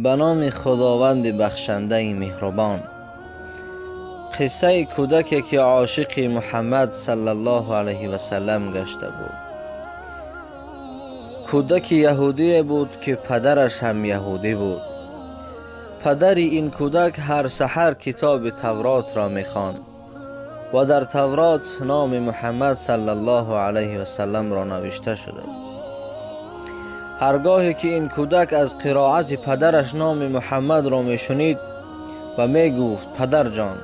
Ба номи Худованди бахшандаи меҳрубон. Қиссаи кӯдаке ки ошиқи Муҳаммад саллаллоҳу алайҳи васаллам гашта буд. Кӯдаки яҳудие буд ки падараш ҳам яҳудӣ буд. Падари ин кӯдак ҳар саҳар китоби Тавротро мехонд ва дар Таврот номи Муҳаммад саллаллоҳу алайҳи васалламро навишта шуда буд. Ҳаргоҳе ки ин кӯдак аз қироати падараш номи Муҳаммадро мешунид ва мегуфт: падарҷон,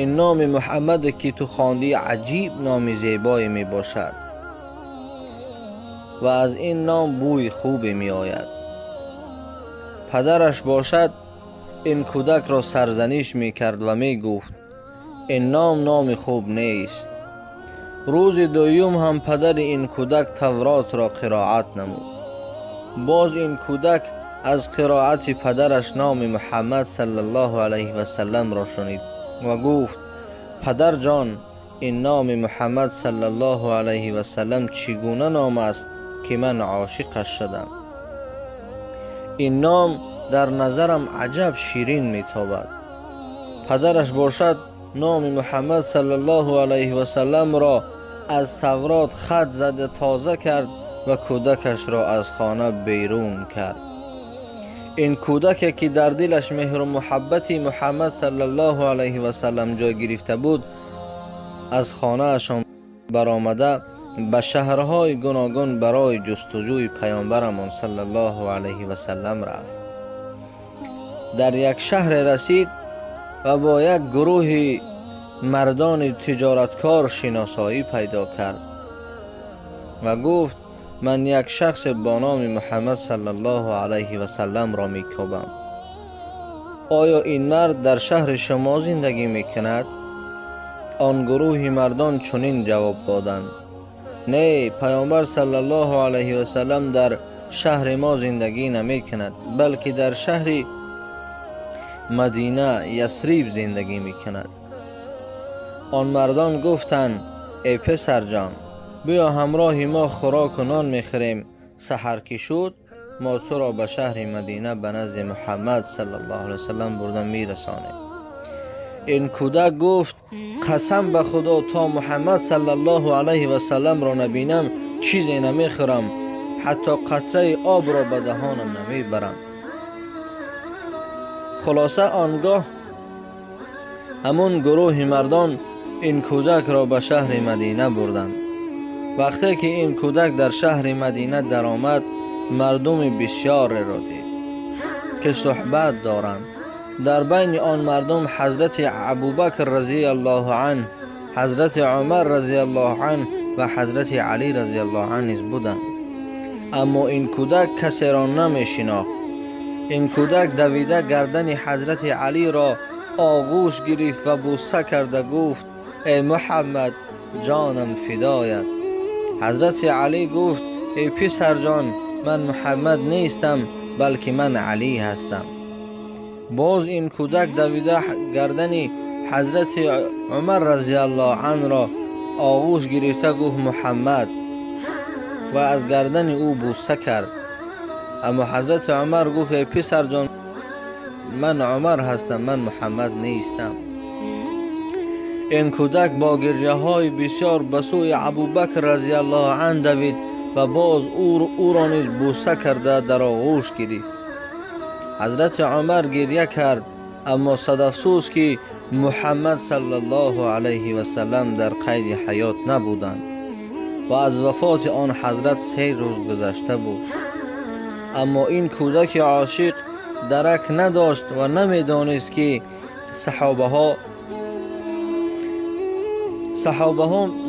ин номи Муҳаммаде ки ту хондӣ аҷиб номи зебое мебошад ва аз ин ном бӯи хубе меояд. Падараш бошад ин кӯдакро сарзаниш мекард ва мегуфт: ин ном номи хуб нест. Рӯзи дуюм ҳам падари ин кӯдак Тавротро қироат намуд. Боз ин кӯдак аз қироати падараш номи Муҳаммад саллаллоҳу алайҳи васалламро шунид ва гуфт: падарҷон, ин номи Муҳаммад саллаллоҳу алайҳи васаллам чӣ гуна ном аст ки ман ошиқаш шудам? Ин ном дар назарам аҷаб ширин метобад. Падараш бошад номи Муҳаммад саллаллоҳу алайҳи васалламро аз Таврот хат зада тоза кард ва кӯдакашро аз хона берун кард. Ин кӯдаке ки дар дилаш меҳру муҳаббати Муҳаммад саллаллоҳу алайҳи васаллам ҷой гирифта буд, аз хонаашон баромада ба шаҳрҳои гуногун барои ҷустуҷӯи паёмбарамон саллаллоҳу алайҳи васаллам рафт. Дар як шаҳре расид ва бо як гурӯҳи мардони тиҷораткор шиносоӣ пайдо кард ва гуфт: ман як шахс бо номи Муҳаммад саллаллоҳу алайҳи васалламро мекобам. Оё ин мард дар шаҳри шумо зиндагӣ мекунад? Он гурӯҳи мардон чунин ҷавоб доданд: не, паёмбар саллаллоҳу алайҳи васаллам дар шаҳри мо зиндагӣ намекунад, балки дар шаҳри Мадина Ясриб зиндагӣ мекунад. Он мардон гуфтанд: эй писарҷон, биё ҳамроҳи мо хӯроку нон мехӯрем. Саҳар ки шуд, мо туро ба шаҳри Мадина ба назди Муҳаммад саллаллоҳу алайҳи васаллам бурда мерасонем. Ин кӯдак гуфт: қасам ба Худо, то Муҳаммад саллаллоҳу алайҳи васалламро набинам чизе намехӯрам, ҳатто қатраи обро ба даҳонам намебарам. Хулоса, он гоҳ ҳамон гурӯҳи мардон ин кӯдакро ба шаҳри Мадина бурданд. Вақте ки ин кӯдак дар шаҳри Мадина даромад, мардуми бисёреро дид ки суҳбат доранд. Дар байни он мардум ҳазрати Абубакр разияллоҳу анҳ, ҳазрати Умар разияллоҳу анҳ ва ҳазрати Алӣ разияллоҳу анҳ низ буданд. Аммо ин кӯдак касеро намешинохт. Ин кӯдак давида гардани ҳазрати Алиро оғӯш гирифт ва бӯса карда гуфт: эй Муҳаммад, ҷонам фидоят. Ҳазрати Алӣ гуфт: эй писарҷон, ман Муҳаммад нестам, балки ман Алӣ ҳастам. Боз ин кӯдак давида гардани ҳазрати Умар разияллоҳу анҳро оғӯш гирифта гуфт: Муҳаммад, ва аз гардани ӯ бӯса кард. Аммо ҳазрати Умар гуфт: эй писарҷон, ман Умар ҳастам, ман Муҳаммад нестам. Ин кӯдак бо гиряҳои бисёр ба сӯи Абубакр разияллоҳу анҳ давид ва боз ӯро низ бӯса карда дар оғӯш гирифт. Ҳазрати Умар гиря кард, аммо сад афсӯс ки Муҳаммад саллаллоҳу алайҳи васаллам дар қайди ҳаёт набуданд ва аз вафоти он ҳазрат 3 рӯз гузашта буд. Аммо ин кӯдаки ошиқ дарак надошт ва намедонист ки саҳобаҳо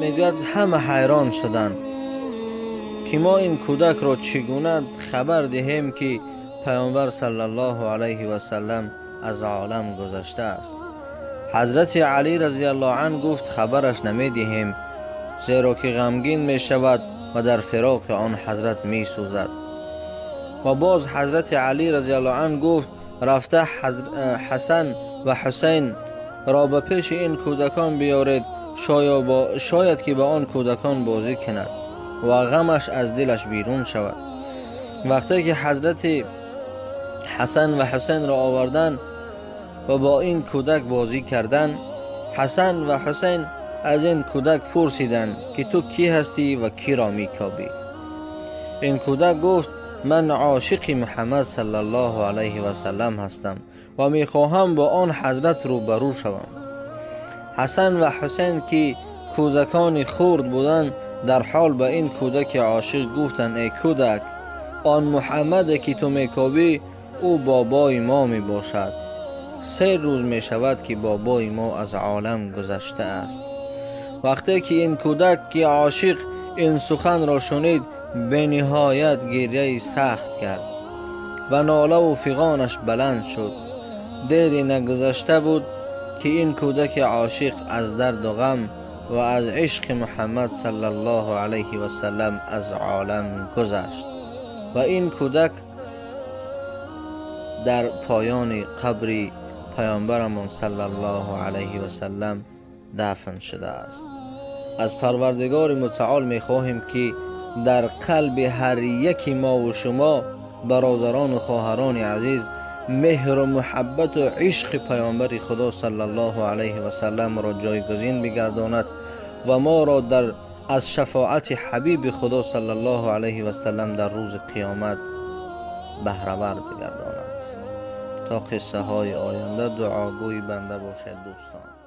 мегӯяд ҳама ҳайрон шуданд ки мо ин кӯдакро чӣ гуна хабар диҳем ки паёмбар саллаллоҳу алайҳи васаллам аз олам гузаштааст. Ҳазрати Алӣ разияллоҳу анҳ гуфт: хабараш намедиҳем, зеро ки ғамгин мешавад ва дар фироқи он ҳазрат месӯзад. Ва боз ҳазрати Алӣ разияллоҳу анҳ гуфт: рафта Ҳасан ва Ҳусайн ро ба пеши ин кӯдакон биёред, шояд ки ба он кӯдакон бозӣ кунад ва ғамаш аз дилаш берун шавад. Вақте ки ҳазрати Ҳасан ва Ҳусайнро оварданд ва бо ин кӯдак бозӣ карданд, Ҳасан ва Ҳусайн аз ин кӯдак пурсиданд, ки ту кӣ ҳастӣ ва киро мекобӣ? Ин кӯдак гуфт: ман ошиқи Муҳаммад саллаллоҳу алайҳи васаллам ҳастам ва мехоҳам бо он ҳазрат рӯбарӯ шавам. Ҳасан ва Ҳусайн, ки кӯдакони хурд буданд, дар ҳол ба ин кӯдаки ошиқ гуфтанд: эй кӯдак, он Муҳаммаде ки ту мекобӣ, ӯ бобои мо мебошад. 3 рӯз мешавад, ки бобои мо аз олам гузаштааст. Вақте ки ин кӯдак ки ошиқ ин суханро шунид, бениҳоят гиряи сахт кард ва нолаву фиғонаш баланд шуд. Дери нагузашта буд, ки ин кӯдаки ошиқ аз дарду ғам ва аз ишқи Муҳаммад саллаллоҳу алайҳи васаллам аз олам гузашт ва ин кӯдак дар поёни қабри паёмбарамон саллаллоҳу алайҳи васаллам дафн шудааст. Аз Парвардигори Мутаол мехоҳем, ки дар қалби ҳар яки мо ва шумо, бародарон ва хоҳарони азиз, меҳру муҳаббату ишқи паёмбари Худо саллаллоҳу алайҳи васалламро ҷойгузин бигардонад ва моро аз шафоати ҳабиби Худо саллаллоҳу алайҳи васаллам дар рӯзи қиёмат баҳравар бигардонад. То қиссаҳои оянда дуогӯи банда бошед, дӯстон.